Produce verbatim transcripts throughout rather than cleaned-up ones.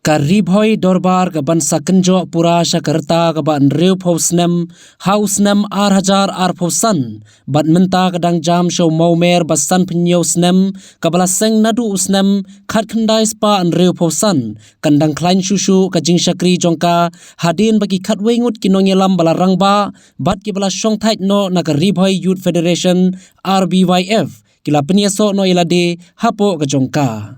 Ka Ri Bhoi Dorbar ka ban sa kynjoh pura sha ka rta kaba hynriewphew snem ha u snem ar hajar arphew san, bad mynta ka dang jam sha u Mawmer ba sanphew hynñiew snem, kaba la seng naduh u snem khatkhyndai spah hynriewphew san, kan dang khlaiñ shuh shuh ka jingshakri jong ka, hadien ba ki khatwei ngut ki nongïalam ba la rangbah bad kiba la shongthait noh na ka Ri Bhoi Youth Federation, R B Y F, ki la pynïasoh noh ïa lade hapoh ka jong ka.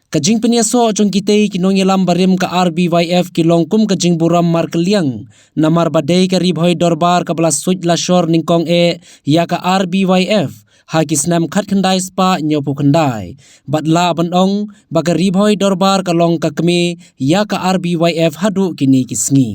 Ka jingpynïasoh jong kitei ki nongïalam barim ka R B Y F ki long kum ka jingburom markylliang, namar ba dei ka Ri Bhoi Dorbar kaba la suid la shor nyngkong eh ïa ka R B Y F ha ki snem khatkhyndai spah hynñiewphew khyndai, bad lah ban ong ba ka Ri Bhoi Dorbar ka long ka kmie ïa ka R B Y F haduh kine ki sngi.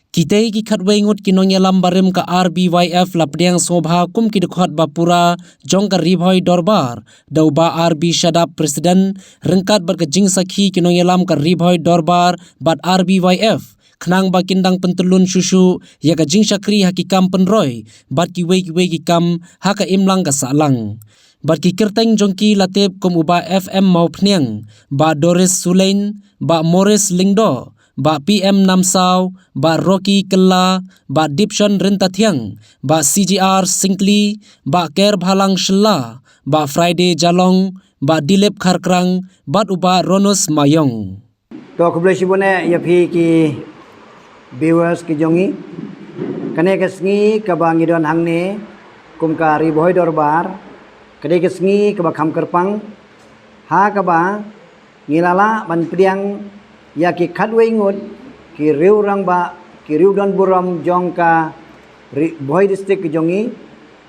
Kitei ki khatwei ngut ki nongïalam barim ka R B Y F la pdiang sngewbha kum ki dkhot ba pura jong ka Ri Bhoi Dorbar da u Bah R B Shadap, President, ryngkat bad ka jingsakhi ki nongïalam ka Ri Bhoi Dorbar bad R B Y F, khnang ba kin dang pyntyllun shuh shuh ïa ka jingshakri ha ki kam pynroi bad kiwei kiwei ki kam ha ka imlang ka sahlang. Bad ki kyrteng jong ki la tip kum u Bah F M Mawphniang, Bah Doris Sulein, Bah Morris Lyngdoh, Bah P M Namsaw, Bah Rocky Kylla, Bah Dipson Ryntathiang, Bah C G R Syngkli, Bah Kerbhalang Shylla, Bah Friday Jalong, Bah Dilip Kharkrang bad u Bah Ronus Mayong. To, khublei shibun eh ïa phi ki viewers ki jong ngi. Kane ka sngi kaba ngi don hangne kum ka Ri Bhoi Dorbar, ka dei ka sngi kaba kham kyrpang, ha kaba ngi la lah ban pdiang ïa ki khatwei ngut ki riew rangbah, ki riew don burom jong ka Ri Bhoi District ki jong ngi,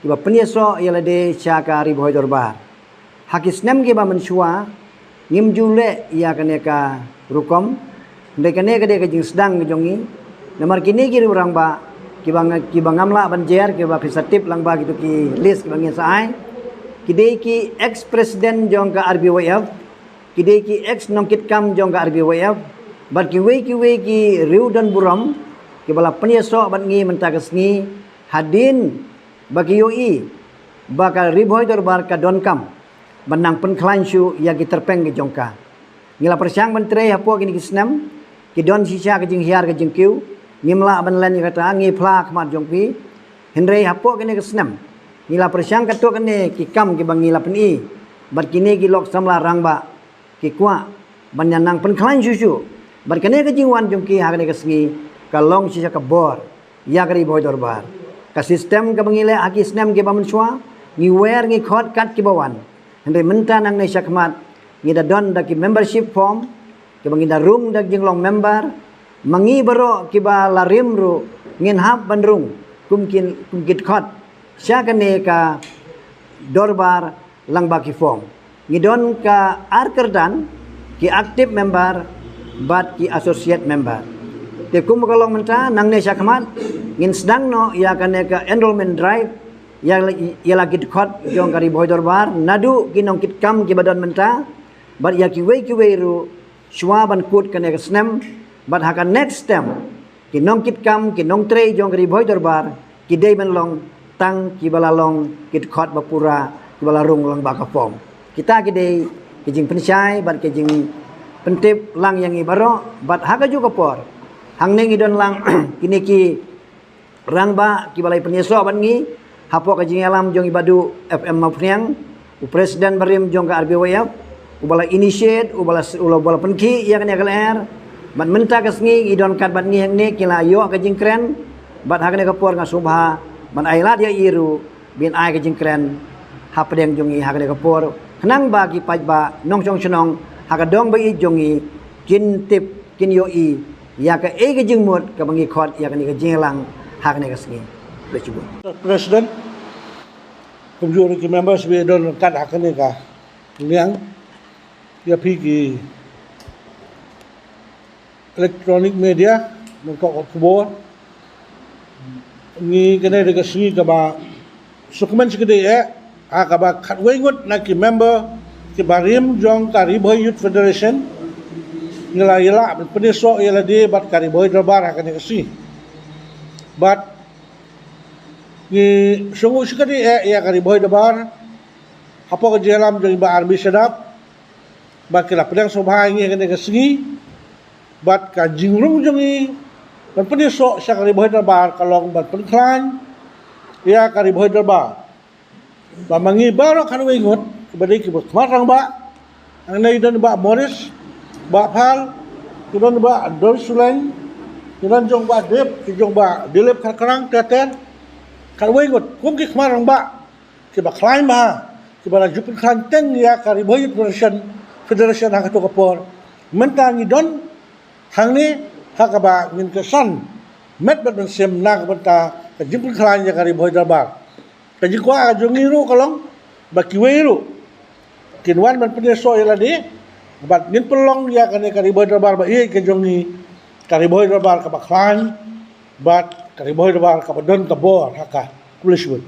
kiba pynïasoh ïa lade sha ka Ri Bhoi Dorbar. Ha ki snem kiba mynshuwa ngim ju leh ïa kane ka rukom. Hynrei kane ka dei ka jingsdang ka jong ngi. Namar kine ki riew rangbah kiba nga-, kiba ngam lah ban jer, kiba phi sa tip lang ba kito ki list kiba ngin sa ai, ki dei ki ex president jong ka R B Y F, ki dei ki ex nongkitkam jong ka R B Y F, bad kiwei kiwei ki riew don burom kiba la pynïasoh bad ngi mynta ka sngi, hadien ba ki ïohi ba ka Ri Bhoi Dorbar ka donkam ban nang pynkhlaiñ shuh ïa ki tyrpeng ki jong ka. Ngi la pyrshang ban trei hapoh kine ki snem, ki don shisha ka jinghiar ka jingkiew, ngim lah ban len ïa kata, ngi phla khmat jong phi. Hynrei hapoh kine ki snem ngi la pyrshang katto katne ki kam kiba ngi la pyni bad kine ki lok samla rangbah ki kwah ban ïa nang pynkhlaiñ shuh shuh. Bad kane ka jingwan jong ki ha kane ka sngi ka long shisha ka bor ïa ka Ri Bhoi Dorbar. Ka system kaba ngi leh ha ki snem kiba mynshuwa, ngi wer ngi khot kat kiba wan. Hynrei mynta nangne shakhmat ngi da don da ki membership form kiba ngi da rung da jinglong member. Ma ngi baroh kiba la rim ruh ngin hap ban rung kum kin, kum ki dkhot sha kane ka dorbar lang bad ki form. Ngi don ka ar kyrdan, ki active member bad ki associate member. Te kum ka long mynta, nangne shakhmat ngin sdang noh ïa kane ka enrollment drive ïa la, ïa la ki dkhot jong ka Ri Bhoi Dorbar, naduh ki nongkitkam kiba don mynta bad ïa kiwei kiwei ruh shuwa ban kut kane ka snem. Bad ha ka next term ki nongkitkam, ki nongtrei jong ka Ri Bhoi Dorbar ki dei ban long tang kiba la long ki dkhot ba pura, kiba la rung lang bad ka form. Kita ki dei ki jingpynshai bad ki jingpyntip lang ïa ngi baroh. Bad ha kajuh ka por hangne ngi don lang kine ki rangbah kiba la pynïasoh bad ngi hapoh ka jingïalam jong i Bah F M Mawphniang, u president barim jong ka R B Y F, uba la initiate, uba la, uba la pynkhih ïa kane ka lyer. Bad mynta ka sngi i don kat bad ngi hangne, ki la ïoh ka jingkren. Bad ha kane ka por nga sngewbha ban ai lad ïa i ruh ban ai ka jingkren hapdeng jong ngi ha kane ka por, khnang ba ki paidbah nongshong shnong ha ka dong ba ïeit jong ngi kin tip, kin ïohi ïa kaei ka jingmut kaba ngi khot ïa kane ka jingïalang ha kane ka sngi. Khublei shibun. President, kumjuh ruh ki members ba don ryngkat ha kane ka liang, ïa phi ki electronic media, nongkoh khubor. Ngi, kane dei ka sngi kaba sngewkmen shikatdei eh, ha kaba khatwei ngut na ki member kiba rim jong ka Ri Bhoi Youth Federation ngi la ïalah ban pynïasoh ïa lade bad ka Ri Bhoi Dorbar ha kane ka sngi. Bad ngi sngewnguh shikatdei eh ïa ka Ri Bhoi Dorbar hapoh ka jingïalam jong i Bah R B Shadap, ba ki la pdiang sngewbha ïa ngi ha kane ka sngi. Bad ka jingrung jong ngi ban pynïasoh sha ka Ri Bhoi Dorbar ka long ban pynkhlaiñ ïa ka Ri Bhoi Dorbar. Ba ma ngi baroh khatwei ngut kiba dei kiba khmat rangbah, hangne don Bah Morris, Bah Phal, ki don Bah Dor Suleng, ki don jong Bah Dep, ki jong Bah Dilip Kharkrang, Teter, khatwei ngut kum ki khmat rangbah kiba khlaiñ bha, kiba la ju pynkhlaiñ teng ïa ka Ri Bhoi Youth Federation, Federation ha kato ka por. Mynta ngi don hangne ha kaba ngin kyrshan met bad mynsiem na ka bynta ka jingpynkhlaiñ ïa ka Ri Bhoi Dorbar. Ka jingkwah ka jong ngi ruh ka long ba kiwei ruh kin wan ban pynïasoh ïa lade bad ngin pynlong ïa kane ka Ri Bhoi Dorbar ba ïeit ka jong ngi, ka Ri Bhoi Dorbar kaba khlaiñ bad ka Ri Bhoi Dorbar kaba don ka bor ha ka. Khublei shibun.